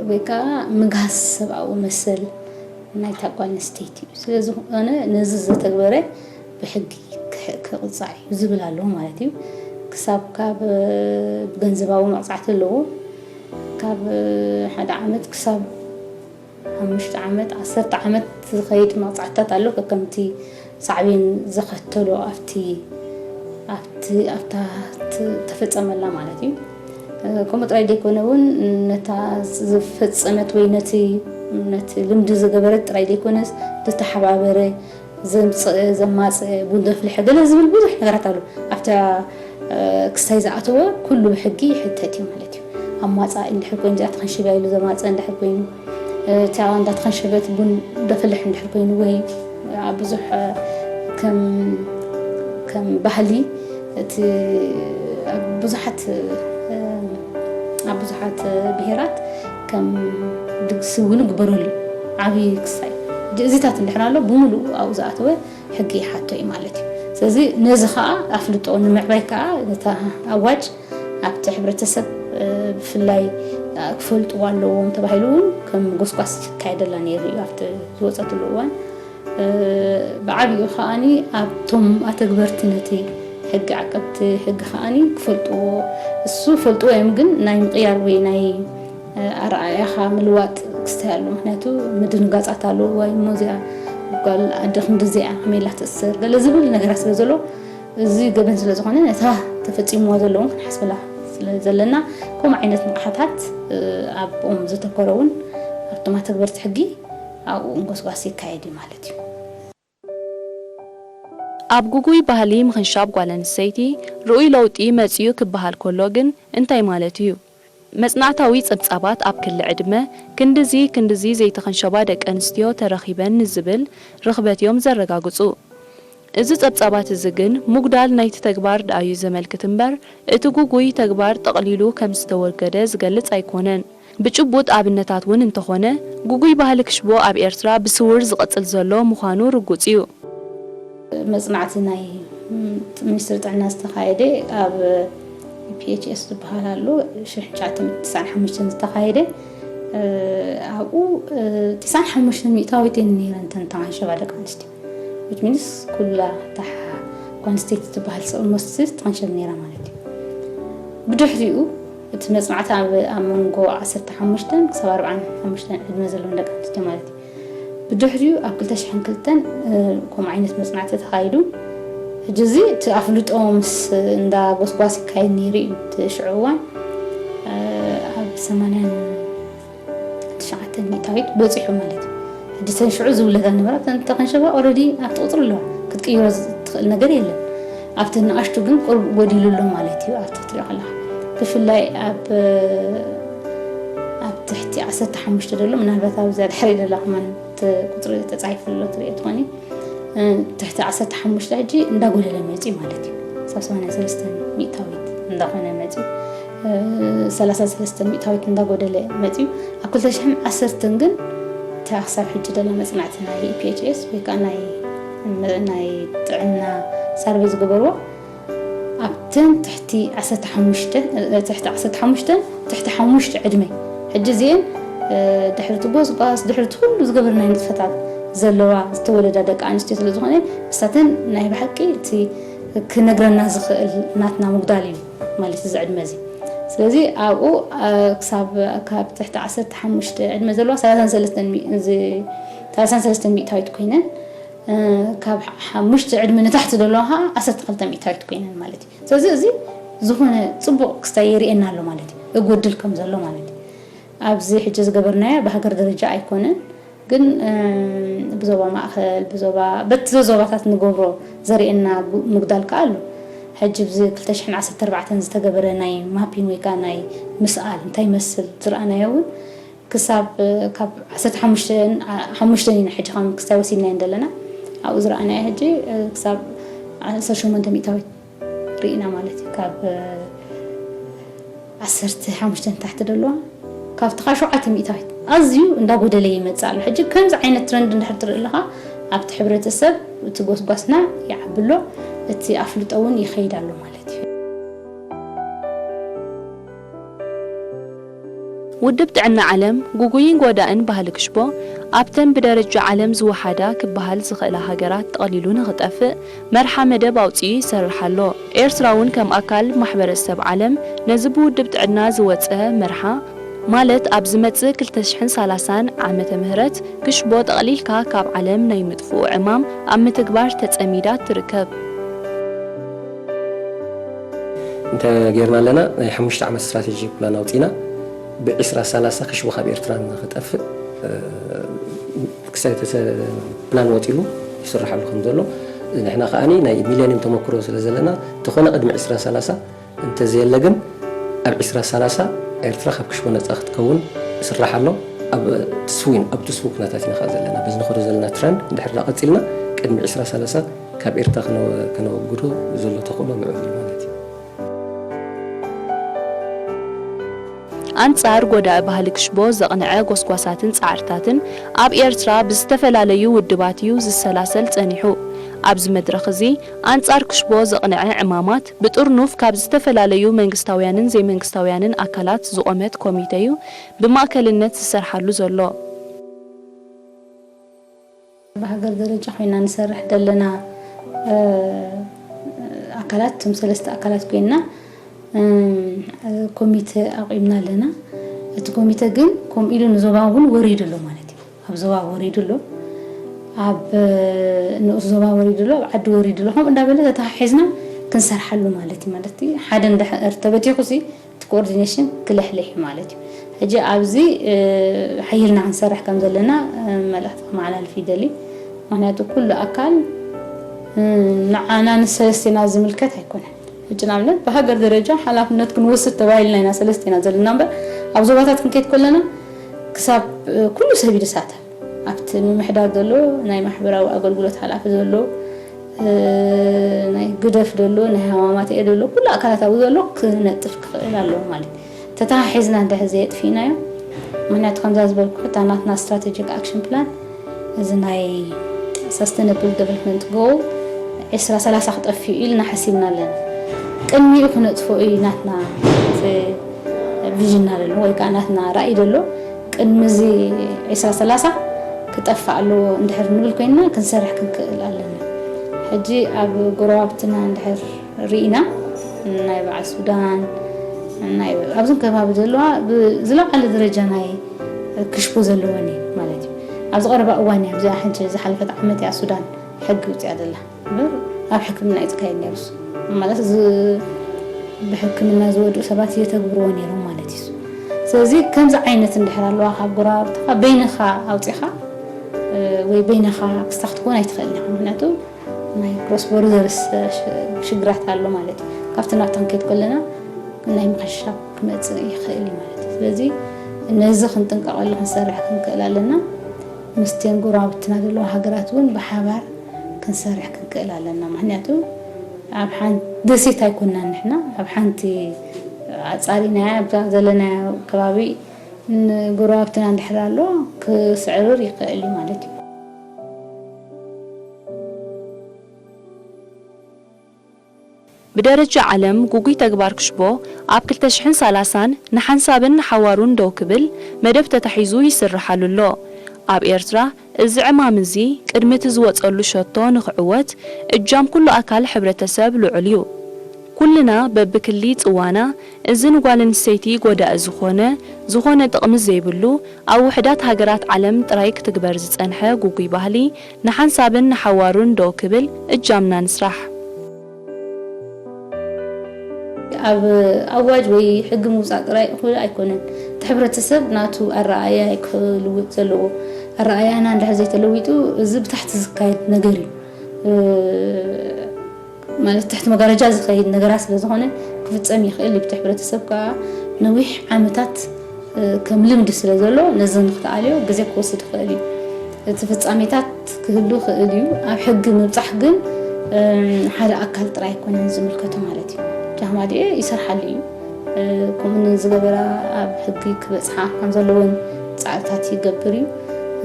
ወይ ከዓ ምግሃስ ሰብኣዊ መሰል ናይታ ጓል ኣንስተይቲ እዩ። ስለ ዝኾነ ነዚ ዝተግበረ ብሕጊ ክቕፃዕ እዩ ዝብል ኣለዎ ማለት እዩ። ክሳብ ካብ ብገንዘባዊ መቕፃዕቲ ኣለዎ ካብ ሓደ ዓመት ክሳብ ሓሙሽተ ዓመት ዓሰርተ ዓመት ዝኸይድ መቕፃዕትታት ኣሎ ከከምቲ ሳዕቤን ዘኸተሎ ኣብቲ ኣብቲ ኣብታ ተፈፀመላ ማለት እዩ። ከምኡ ጥራይ ዘይኮነ እውን ነታ ዝፈጸመት ወይ ነቲ ነቲ ልምዲ ዝገበረት ጥራይ ዘይኮነስ ዝተሓባበረ ዘምጽአ ዘማጽአ ቡን ዘፍልሐ ገለ ዝብል ብዙሕ ነገራት ኣሎ። ኣብታ ክስታይ ዝኣተወ ኩሉ ብሕጊ ይሕተት እዩ ማለት እዩ። ኣማጻኢ እንድሕር ኮይኑ እዚኣ ተኸንሽባ ኢሉ ዘማጽአ እንድሕር ኮይኑ እታ እንዳተኸንሸበት ቡን ዘፍልሕ እንድሕር ኮይኑ ወይ ኣብ ብዙሕ ከም ከም ባህሊ እቲ ኣብ ብዙሓት ኣብ ብዙሓት ብሄራት ከም ድግሲ እውን ይግበረሉ ዓብዪ ክስታይ እዚታት እንድሕር ኣሎ ብምሉኡ ኣብኡ ዝኣተወ ሕጊ ይሓቶ እዩ ማለት እዩ። ስለዚ ነዚ ከዓ ኣፍልጦ ንምዕባይ ከዓ ነታ ኣዋጅ ኣብቲ ሕብረተሰብ ብፍላይ ክፈልጥዎ ኣለዎም ተባሂሉ እውን ከም ጎስጓስ ይካየደላ ነይሩ እዩ ኣብቲ ዝወፀትሉ እዋን። ብዓብኡ ከዓኒ ኣብቶም ኣተግበርቲ ነቲ ሕጊ ዓቀብቲ ሕጊ ከዓኒ ክፈልጥዎ እሱ ፈልጥዎ እዮም ግን ናይ ምቕያር ወይ ናይ ኣረኣእያኻ ምልዋጥ ክስታይ ኣሎ። ምክንያቱ ምድንጋፃት ኣሎ ወይ እሞ እዚኣ ጓል ኣደ ክንዲ እዚኣ ከመይ ኢላ ትእሰር ገለ ዝብል ነገራት ስለ ዘሎ እዚ ገበን ስለ ዝኾነ ነታ ተፈፂምዋ ዘለውን ክንሓስበላ ስለ ዘለና ከምኡ ዓይነት ንቕሓታት ኣብኦም ዘተኮረ እውን ኣብቶም ኣተግበርቲ ሕጊ ኣብኡ እንጎስጓስ ይካየድ እዩ ማለት እዩ። ኣብ ጉጉይ ባህሊ ምኽንሻብ ጓል ኣንስተይቲ ርኡይ ለውጢ መጺኡ ክበሃል ከሎ ግን እንታይ ማለት እዩ? መጽናዕታዊ ጸብጻባት ኣብ ክሊ ዕድመ ክንድዚ ክንድዚ ዘይተኸንሸባ ደቂ ኣንስትዮ ተረኺበን ንዝብል ርኽበት እዮም ዘረጋግጹ። እዚ ጸብጻባት እዚ ግን ምጉዳል ናይቲ ተግባር ደኣዩ ዘመልክት እምበር እቲ ጉጉይ ተግባር ጠቕሊሉ ከም ዝተወገደ ዝገልጽ ኣይኮነን። ብጭቡጥ ኣብነታት እውን እንተኾነ፣ ጉጉይ ባህሊ ክሽቦ ኣብ ኤርትራ ብስውር ዝቕጽል ዘሎ ምዃኑ ርጉጽ እዩ። መጽናዕቲ ናይ ሚኒስትሪ ጥዕና ዝተኻየደ ኣብ ፒኤችኤስ ዝበሃል ኣሎ ሽሕ ትሽዓተ ሚእቲ ተስዓን ሓሙሽተን ዝተኻየደ ኣብኡ ተስዓን ሓሙሽተ ሚእታዊት እየን ነይረን እተን ተማንሸባ ደቂ ኣንስትዮ which means ኩላ እታ ኳንስቴት ትበሃል ሰብ ሞስት ተቐንሸብ ነይራ ማለት እዩ። ብድሕሪኡ እቲ መጽናዕቲ ኣብ ኣብ መንጎ ዓሰርተ ሓሙሽተ ክሳብ ኣርብዓን ሓሙሽተን ዕድመ ዘለወን ደቂ ኣንስትዮ ማለት እዩ። ብድሕሪኡ ኣብ ክልተ ሽሕን ክልተን ከምኡ ዓይነት መጽናዕቲ ተኻይዱ። ሕጂ እዚ እቲ ኣፍልጦ ምስ እንዳ ጎስጓስ ይካየድ ነይሩ እዩ። እቲ ሽዑ እዋን ኣብ ሰማንያን ትሽዓተ ሚእታዊት በጺሑ ማለት እዩ። ሕጂ ተን ሽዑ ዝውለዳ ነበራ ተን ተኸንሸባ ኦረዲ ኣብቲ ቁጽሪ ኣለዋ ክትቅይሮ ትኽእል ነገር የለን። ኣብተን ንኣሽቱ ግን ቁሩብ ጎዲሉ ኣሎ ማለት እዩ ኣብቲ ክትሪኦ ከለኻ ብፍላይ ኣብ ኣብ ትሕቲ ዓሰርተ ሓሙሽተ ዘሎ ምናልባት ኣብዛ ድሕሪ ዘላ ከማን እቲ ቁጽሪ ተጻሒፉ ኣሎ ትሪኦ ትኾኒ ትሕቲ ዓሰርተ ሓሙሽተ ሕጂ እንዳጎደለ መፂ ማለት እዩ። ሳብ ሰማንያ ሰለስተ ሚእታዊት እንዳኾነ መፂ ሰላሳ ሰለስተ ሚእታዊት እንዳጎደለ መፂኡ ኣብ ክልተ ሽሕን ዓሰርተን ግን እታ ክሳብ ሕጂ ደላ መፅናዕቲ ናይ ፒኤችኤስ ወይ ከዓ ናይ ናይ ጥዕና ሳርቬ ዝገበርዎ ኣብተን ትሕቲ ዓሰርተ ሓሙሽተ ትሕቲ ዓሰርተ ሓሙሽተ ትሕቲ ሓሙሽተ ዕድመ ሕጂ እዚአን ድሕርቲ ጎስጓስ ድሕርቲ ኩሉ ዝገበርናይ ንጥፈታት ዘለዋ ዝተወለዳ ደቂ ኣንስትዮ ስለ ዝኾነ እሳተን ናይ ብሓቂ እቲ ክነግረና ዝኽእል ናትና ምጉዳል እዩ ማለት እዚ ዕድመ እዚ ስለዚ ኣብኡ ክሳብ ካብ ትሕቲ ዓሰርተ ሓሙሽተ ዕድመ ዘለዋ ሰላሳን ሰለስተን ሚእታዊት ኮይነን ካብ ሓሙሽተ ዕድመ ንታሕቲ ዘለዋ ከዓ ዓሰርተ ክልተ ሚእታዊት ኮይነን ማለት እዩ። ስለዚ እዚ ዝኾነ ፅቡቕ ክስታይ የርእየና ኣሎ ማለት እዩ። እጎድል ከም ዘሎ ማለት እዩ። ኣብዚ ሕጂ ዝገበርናዮ ብሃገር ደረጃ ኣይኮነን፣ ግን ብዞባ ማእኸል ብዞባ በቲ ዘዞባታት ንገብሮ ዘርእየና ምጉዳል ከዓ ኣሎ። ሕጂ ብዚ ክልተ ሽሕን ዓሰርተ ኣርባዕተን ዝተገበረ ናይ ማፒን ወይ ከዓ ናይ ምስኣል እንታይ ይመስል ዝረኣናዮ እውን ክሳብ ካብ ዓሰርተ ሓሙሽተ ሓሙሽተ ኢና ሕጂ ከም ክስታይ ወሲድናዮ ዘለና ኣብኡ ዝረኣናዮ ሕጂ ክሳብ ዓሰርተ ሸሞንተ ሚእታዊት ርኢና ማለት እዩ ካብ ዓሰርተ ሓሙሽተ ንታሕቲ ደለዋ ካብቲ ካብ ሸውዓተ ሚእታዊት ኣዝዩ እንዳጎደለ ይመፅእ ኣሎ ሕጂ ከምዚ ዓይነት ትረንድ እንድሕር ትርኢ ኣለኻ ኣብቲ ሕብረተሰብ እቲ ጎስጓስና ይዓብሎ እቲ ኣፍልጦ እውን ይኸይድ ኣሎ ማለት እዩ ውድብ ጥዕና ዓለም ጉጉይን ጎዳእን ባህሊ ክሽቦ ኣብተን ብደረጃ ዓለም ዝወሓዳ ክበሃል ዝኽእላ ሃገራት ጠቕሊሉ ንኽጠፍእ መርሓ መደብ ኣውፂኡ ይሰርሕ ኣሎ። ኤርትራ እውን ከም ኣካል ማሕበረሰብ ዓለም ነዚ ብውድብ ጥዕና ዝወፀ መርሓ ማለት ኣብ ዝመፅእ ክልተ ሽሕን ሰላሳን ዓመተ ምህረት ክሽቦ ጠቕሊልካ ካብ ዓለም ናይ ምጥፍኡ ዕማም ኣብ ምትግባር ተፀሚዳ ትርከብ። እንተ ጌርና ኣለና፣ ናይ ሓሙሽተ ዓመት ስትራቴጂ ፕላን ኣውጺና፣ ብ2030 ክሽቦ ካብ ኤርትራ ንኽጠፍእ፣ እ፣ ክሰ-፣ ተሰ-፣ ፕላን ወጺሉ ይስራሓሉ ከም ዘሎ፣ ንሕና ከኣ ናይ ሚሌኒየም ተመክሮ ስለ ዘለና፣ እንተኾነ ቅድሚ 2030 እንተዘየለ ግን፣ ኣብ 2030 ኤርትራ ካብ ክሽቦ ነጻ ክትከውን ይስራሕ ኣሎ። ኣብ ትስዊን፣ ኣብ ትስፉው ኩነታት ኢና ከኣ ዘለና። በዚ ንኸዶ ዘለና ትረንድ እንድሕር ዳ ቀጺልና፣ ቅድሚ 2030 ካብ ኤርትራ ከነ-፣ ከነወግዶ ዘሎ ተኽእሎ ልዑል እዩ ማለት እዩ። ኣንጻር ጎዳኢ ባህሊ ክሽቦ ዘቕንዐ ጎስጓሳትን ጻዕርታትን ኣብ ኤርትራ ብዝተፈላለዩ ውድባት እዩ ዝሰላሰል ጸኒሑ። ኣብዚ መድረኽ እዚ ኣንጻር ክሽቦ ዘቕንዐ ዕማማት ብጥርኑፍ ካብ ዝተፈላለዩ መንግስታውያንን ዘይመንግስታውያንን ኣካላት ዝቖመት ኮሚተ እዩ ብማእከልነት ዝሰርሓሉ ዘሎ። ብሃገር ደረጃ ኮይና ንሰርሕ ዘለና፣ እ፣ ኣካላት፣ እቶም ሰለስተ ኣካላት ኮይና፣ እ፣ ኮሚተ ኣቑምና ኣለና። እቲ ኮሚተ ግን ከምኡ ኢሉ ንዞባ እውን ወሪዱ ኣሎ ማለት እዩ። ኣብ ዞባ ወሪዱ ኣሎ፣ ኣብ፣ እ፣ ንኡስ ዞባ ወሪዱ ኣሎ፣ ኣብ ዓዲ ወሪዱ ኣሎ። ከምኡ እንዳበለ ተተሓሒዝና ክንሰርሓሉ ማለት እዩ። ማለት ሓደ እንድሕር ተበቲኹ ሲ እቲ ኮኦርዲኔሽን ክልሕልሕ እዩ ማለት እዩ። ሕጂ ኣብዚ፣ እ፣ ሓይልና ክንሰርሕ ከም ዘለና፣ እ፣ መልእኽቲ ከመሓላልፍ ይደሊ። ምኽንያቱ ኩሉ ኣካል፣ እ፣ ንዓና ንሰለስቴና ዝምልከት ኣይኮነን። ሕጂ ንኣብነት ብሃገር ደረጃ ሓላፍነት ክንወስድ ተባሂልና ኢና ሰለስቴና ዘለና እምበር፣ ኣብ ዞባታት ክንከይድ ከለና ክሳብ፣ እ፣ ኩሉ ሰብ እዩ ዝሳተፍ። ኣብቲ ምምሕዳር ዘሎ ናይ ማሕበራዊ ኣገልግሎት ሓላፊ ዘሎ፣ እ፣ ናይ ግደፍ ዘሎ፣ ናይ ሃማማተኤ ዘሎ፣ ኩሉ ኣካላት ኣብኡ ዘሎ ክነጥፍ ክኽእል ኣለዎ ማለት እዩ። ተተሓሒዝና እንድሕር ዘየጥፊእናዮ፣ ምኽንያቱ ከምዛ ዝበልኩ እታ ናትና ስትራቴጂክ ኣክሽን ፕላን፣ እዚ ናይ ሰስተነብል ዴቨሎፕመንት ጎል 2030 ክጠፍእ ኢልና ሓሲብና ኣለና። ቅድሚኡ ክነጥፍኦ እዩ ናትና እቲ ቪዥንና ዘሎ ወይ ከዓ ናትና ራእይ ዘሎ። ቅድሚ እዚ 2030 ክጠፍእ ኣለዎ እንድሕር ንብል ኮይንና ክንሰርሕ ክንክእል ኣለና። ሕጂ ኣብ ጎረባብትና እንድሕር ርኢና ናይ በዓል ሱዳን ናይ ኣብዞም ከባቢ ዘለዋ ብ-፣ ዝለዓለ ደረጃ ናይ ክሽቦ ዘለወን እዩ ማለት እዩ። ኣብዚ ቀረባ እዋን እያ፣ ኣብዚኣ ሕጂ ዝሓለፈት ዓመት እያ ሱዳን ሕጊ ውፅያ ዘላ። እምበር ኣብ ሕክምና እዩ ዝካየድ ነይሩ እሱ። ማለት እዚ ብሕክምና ዝወድኡ ሰባት የተግብርዎ ነይሮም ማለት እዩ። ስለዚ ከምዚ ዓይነት እንድሕር ኣለዋ ካብ ጎረባብትኻ በይንኻ ኣውፂኻ፣ እ፣ ወይ በይንኻ ክስታ ክትከውን ኣይትኽእልን ኢኻ። ምክንያቱ ናይ ክሮስ ቦርደርስ ሽግራት ኣሎ ማለት እዩ። ካብቲ ናብቲ ክንከይድ ከለና ናይ ምኽሻብ ክመፅእ ይኽእል እዩ ማለት እዩ። ስለዚ ነዚ ክንጥንቀቐሉ ክንሰርሕ ክንክእል ኣለና። ምስተን ጎረባብትና ዘለዋ ሃገራት እውን ብሓባር ክንሰርሕ ክንክእል ኣለና። ምክንያቱ ኣብ ሓንቲ ደሴት ኣይኮናን ንሕና፣ ኣብ ሓንቲ ኣጻሪናያ ኣብዛ ዘለናዮ ከባቢ ንጎረባብትና እንድሕር ኣሎ ክስዕርር ይኽእል እዩ ማለት እዩ። ብደረጃ ዓለም፣ ግጉይ ተግባር ክሽቦ ኣብ 2030ን ንሓንሳብን ንሓዋሩን ደው ክብል መደብ ተታሒዙ ይስርሓሉ ኣሎ። ኣብ ኤርትራ፣ እዚ ዕማም እዚ ቅድሚ እቲ ዝወጸሉ ሸቶ ንኽዕወት፣ እጃም ኩሉ ኣካል ሕብረተሰብ ልዑል እዩ። ኩልና በብክሊ ጽዋና፣ እዚ ንጓል ኣንስተይቲ ጎዳኢ ዝኾነ፣ ዝኾነ ጥቕሚ ዘይብሉ፣ ኣብ ውሕዳት ሃገራት ዓለም ጥራይ ክትግበር ዝጸንሐ ግጉይ ባህሊ፣ ንሓንሳብን ንሓዋሩን ደው ክብል እጃምና ንስራሕ። ኣብ ኣዋጅ ወይ ሕጊ ምውፃእ ጥራይ እኹል ኣይኮነን። እቲ ሕብረተሰብ ናቱ ኣረኣእያ እዩ ክልውጥ ዘለዎ። ኣረኣእያና እንድሕር ዘይተለዊጡ፣ እዚ ብታሕቲ ዝካየድ ነገር እዩ። እ፣ ማለት ትሕቲ መጋረጃ ዝኸይድ ነገራት ስለ ዝኾነ ክፍጸም ይኽእል እዩ። እቲ ሕብረተሰብ ከኣ ነዊሕ ዓመታት፣ እ፣ ከም ልምዲ ስለ ዘሎ ነዚ ንክትኣልዮ ግዜ ክወስድ ይኽእል እዩ። እቲ ፍጻሜታት ክህሉ ይኽእል እዩ። ኣብ ሕጊ ምብጻሕ ግን፣ እ፣ ሓደ ኣካል ጥራይ ኣይኮነን ዝምልከቶ ማለት እዩ። ጃህማድኤ ይሰርሓሉ እዩ። እ፣ ከምኡ ንዝገበራ ኣብ ሕጊ ክበጽሓ ከም ዘለወን ጻዕርታት ይገብር እዩ።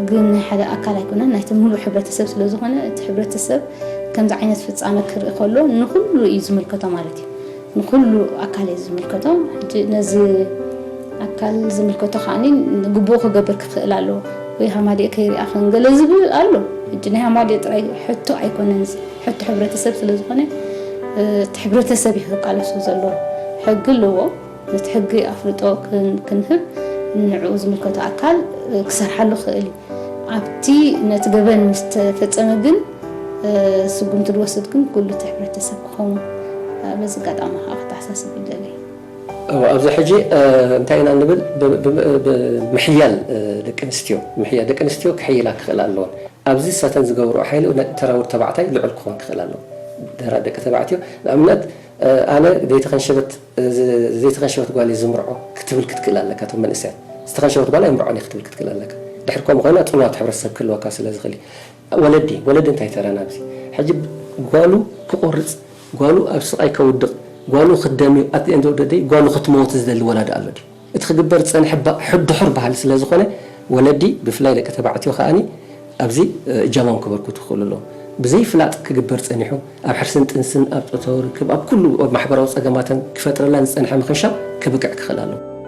ግን ናይ ሓደ ኣካል ኣይኮነን፣ ናይቲ ምሉእ ሕብረተሰብ ስለ ዝኾነ፣ እቲ ሕብረተሰብ ከምዚ ዓይነት ፍጻመ ክርኢ ከሎ ንኹሉ እዩ ዝምልከቶ ማለት እዩ። ንኹሉ ኣካል እዩ ዝምልከቶ። ሕጂ ነዚ ኣካል ዝምልከቶ ከኣ ግቡኡ ክገብር ክኽእል ኣለዎ። ወይ ሃማድኤ ከይሪኣ ክንገለ ዝብል ኣሎ። ሕጂ ናይ ሃማድኤ ጥራይ ሕቶ ኣይኮነን፣ ሕቶ ሕብረተሰብ ስለ ዝኾነ፣ እ፣ እቲ ሕብረተሰብ እዩ ክቃለሶ ዘለዎ። ሕጊ ኣለዎ። ነቲ ሕጊ ኣፍልጦ ክን-፣ ክንህብ ንዕኡ ዝምልከቶ ኣካል፣ እ፣ ክሰርሓሉ ክኽእል እዩ። ኣብቲ ነቲ ገበን ምስ ተፈጸመ ግን፣ እ፣ ስጉምቲ ዝወስድ ግን ኩሉ እቲ ሕብረተሰብ ክኸውን በዚ ኣጋጣሚ ከዓ ክተሓሳስብ ይደሊ። ኣብዚ ሕጂ እንታይ ኢና ንብል? ብምሕያል ደቂ ኣንስትዮ፣ ምሕያል ደቂ ኣንስትዮ ክሕይላ ክኽእል ኣለዎን። ኣብዚ ሳተን ዝገብርኦ ሓይሊ ተራውር ተባዕታይ ልዑል ክኾን ክኽእል ኣለዎ። ደራ ደቂ ተባዕትዮ ንኣብነት ኣነ ዘይተኸንሸበት ዘይተኸንሸበት ጓል ዝምርዖ ክትብል ክትክእል ኣለካ። እቶም መንእሰያት ዝተኸንሸበት ጓል ኣይምርዖን ክትብል ክትክእል ኣለካ። ድሕር ከምኡ ኮይና ፅልዋት ሕብረተሰብ ክህልወካ ስለ ዝኽእል ወለዲ ወለዲ እንታይ ተራና ኣብዚ ሕጂ ጓሉ ክቆርፅ ጓሉ ኣብ ስቓይ ከውድቕ ጓሉ ክደምዩ ኣት ኤንድ ኦፍ ደይ ጓሉ ክትመወት ዝደሊ ወላዲ ኣሎ ድዩ? እቲ ክግበር ዝፀንሐ ሕድሑር ባህሊ ስለ ዝኾነ ወለዲ ብፍላይ ደቂ ተባዕትዮ ከዓኒ ኣብዚ እጃሞም ክበርክቱ ክኽእሉ ኣለዎም። ብዘይ ፍላጥ ክግበር ፀኒሑ ኣብ ሕርስን ጥንስን ኣብ ፆታዊ ርክብ ኣብ ኩሉ ኣብ ማሕበራዊ ፀገማተን ክፈጥረላን ዝፀንሐ ምኽንሻብ ክብቅዕ ክኽእል ኣለዎ።